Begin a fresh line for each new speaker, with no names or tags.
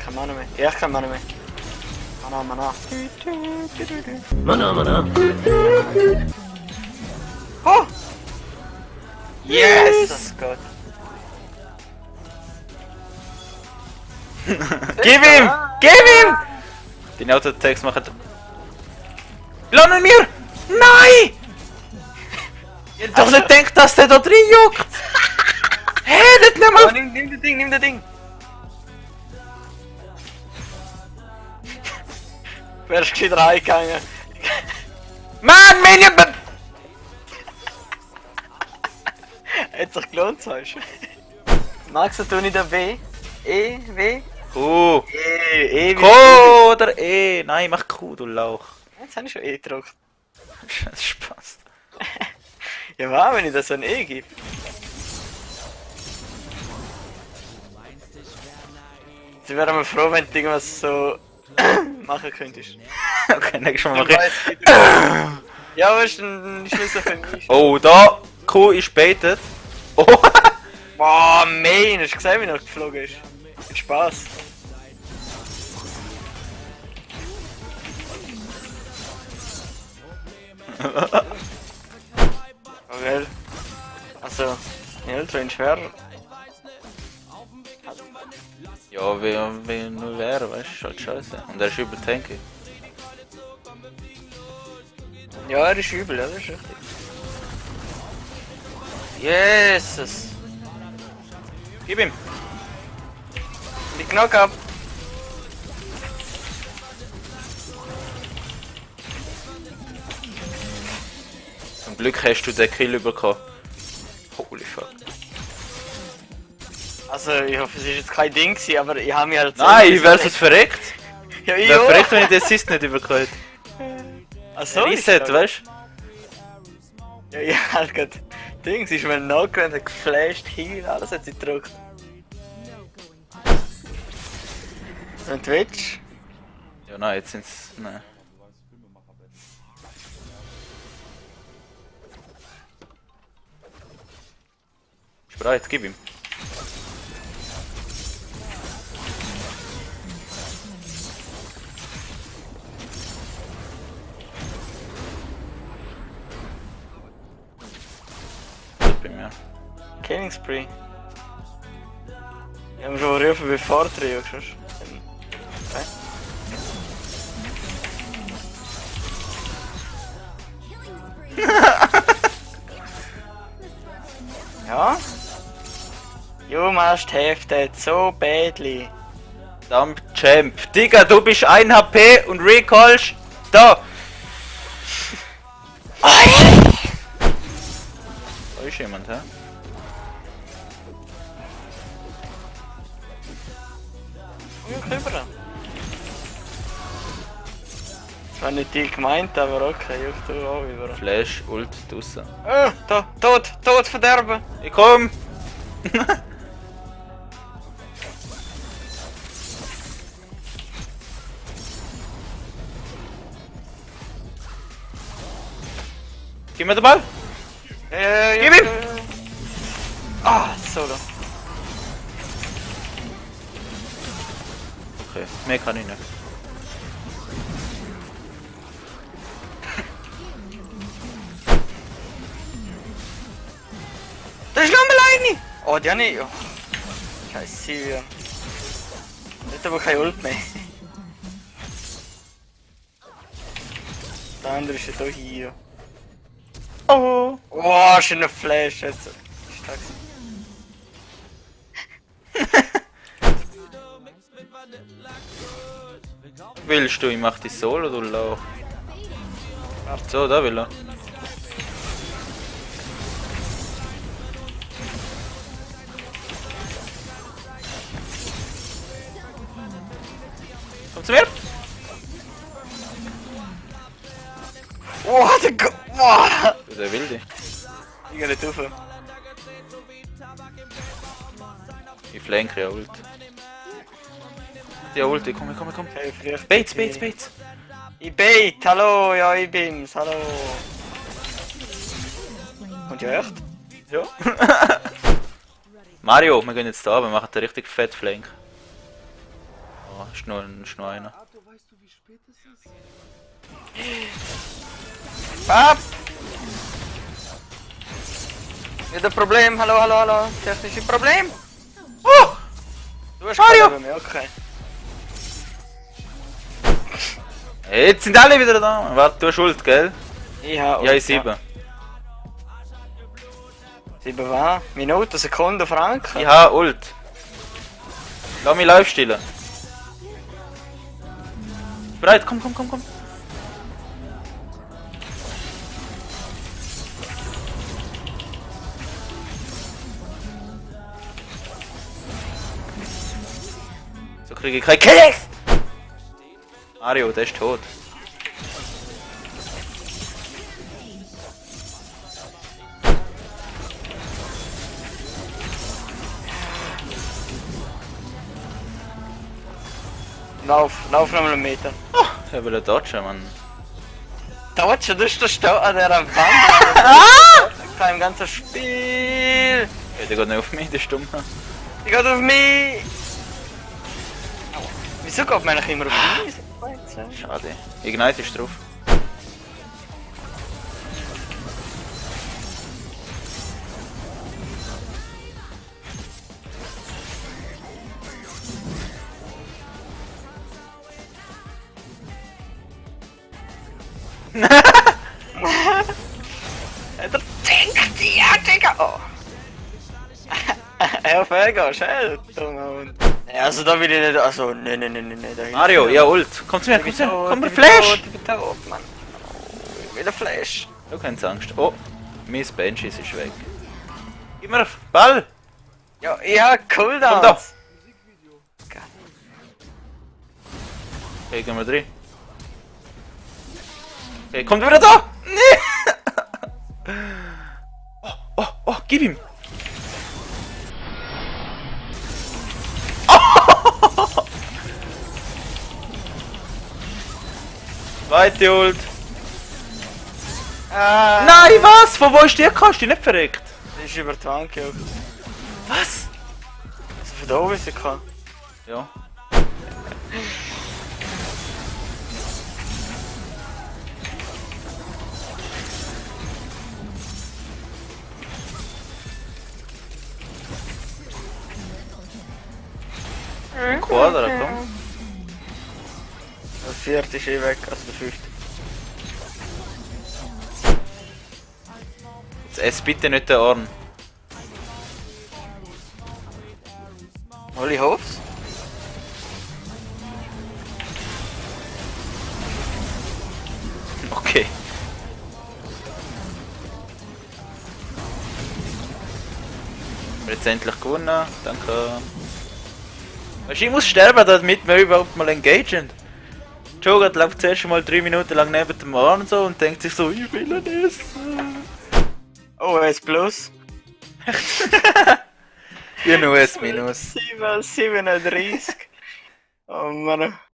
Kein Mana mehr. Ja, ich kann Mana mehr. Mana.
Mana.
Oh! Yes! Gott.
Gib ihm! Gib ihm! Die Autotext machen. Lernen mir! Nein! Ich hab doch nicht gedacht, dass der da drin juckt! Hä, das nicht mal!
Oh, nimm das Ding! Wärst gescheiter reingegangen.
Mann, Minion!
Hat sich gelohnt, sagst du? Magst du nicht den W? E, W?
Q!
E wie
Q oder E! Nein, mach Q, du Lauch.
Jetzt habe ich schon E gedruckt.
Spaß.
Ja, was, wenn ich das so ein E gebe? Sie wären mal froh, wenn du irgendwas so machen könntest.
Okay, nächstes Mal
Du
mach
weißt,
ich.
wie du- Ja, was ist denn die Schlüssel für mich?
Oh, da! Q ist baitet. Oh!
Boah, Main, hast du gesehen, wie er geflogen ist? Mit Spaß. Okay. Also, Range wäre.
Ja, wie nur wäre, weißt du, ist halt scheiße. Und er ist über Tanky.
Ja, er ist übel, ja, das ist richtig. Jesus!
Gib ihm!
Die Knock ab!
Zum Glück hast du den Kill bekommen. Holy fuck.
Also, ich hoffe, es ist jetzt kein Ding gewesen, aber ich habe mich halt so.
Nein, ich wär's jetzt verreckt!
Ja,
Ich
ich
wär
auch.
verreckt, wenn ich den Assist nicht überkommen hätte.
Achso,
Reset, weißt du?
Ja, ich halt grad. Dings ist mir nachgerannt, hat geflasht, Heal, alles hat sie gedrückt. Und du willst?
Ja, nein, jetzt sind's. Nein. Ist bereit, gib ihm. Bei mir.
Killing Spree. Wir haben schon gerufen, bevor du triffst. Okay. Ja? Du machst Hefte so badly.
Dump Champ. Digga, du bist 1 HP und recallst da. Da ist jemand, hä?
Ja, rüber. Das war nicht die gemeint, aber okay, juck du auch über.
Flash, Ult, draussen.
Da, tot, verderben!
Ich komm! Gib mir den Ball! Gib ihm!
Ah, solo.
Okay, mehr kann ich nicht.
Da ist noch mal eine! Oh, die habe ich. Oh. Scheiße, Silvia. Nicht aber kein Ult mehr. Der andere ist ja hier.
Oh!
Oh, schöner Flash jetzt. Stark.
Willst du, ich mach die Solo, du Lauch. So, da will er. Komm zu mir!
Oh, der Gott! Boah!
Der will dich.
Ich geh nicht rauf.
Ich flanke ja Ult. Die Ulti, komm.
Okay, vielleicht.
Bates.
Ich bait, hallo, ja, ich bin's, hallo. Und ja, echt.
Ja. Mario, wir gehen jetzt da, wir machen den richtig fett Flank. Oh, ist noch einer.
Ab! Wieder Problem, hallo. Technische Problem.
Oh!
Du hast
Mario!
keine mehr, okay.
Jetzt sind alle wieder da. Warte, du hast Schuld, gell?
Ja,
Ja, ich 7.
7 war? Minuten, Sekunden, Franken?
Ich habe Ult. Lass mich live stillen. Bereit, komm. So kriege ich keinen Kills! Mario, der ist tot.
Lauf nochmal einen Meter.
Oh, ich will dodgen, Mann.
Dodge, du stehst da an dieser Wand. Kein im ganzen Spiel.
Ja, der geht nicht auf mich, der Stumme.
Die geht auf mich. Wieso geht man eigentlich immer auf mich?
Schade. Ignite ist drauf.
Der denkt, ja, Digga! Oh. Auf Ego, schnell, dummer Hund. Ja, also da will ich nicht, also, ne, da hilft
Mario,
mir
ja
nicht.
Ult. Komm zu mir,
Ich bin tot,
komm
ich
mit
bin
Flash!
tot, ich bin tot, Mann. Oh, ich will ein Flash.
Du keine Angst. Oh, mein Bench ist weg. Gib mir Ball!
Ja, cool da.
Komm da. Okay, gehen wir rein. Okay, kommt wieder da! Nee! Oh, gib ihm! Zweite Ult! Nein, was? Von wo ist der? Kannst du nicht verreckt?
Das ist über die Wand gejuckt.
Was?
Also von da oben ist sie gekommen.
Ja. Ein Quadrat, komm.
Der vierte ist eh weg, also der fünfte.
Jetzt ess bitte nicht den Ohren.
Hol ich Hofs?
Okay. Wir jetzt endlich gewonnen. Danke. Weißt du, ich muss sterben, damit wir überhaupt mal engagen. Jogat läuft zuerst mal 3 Minuten lang neben dem Arm und so und denkt sich so, ich will ihn essen.
Oh, S plus.
Ja, nur S minus.
37. Oh Mann.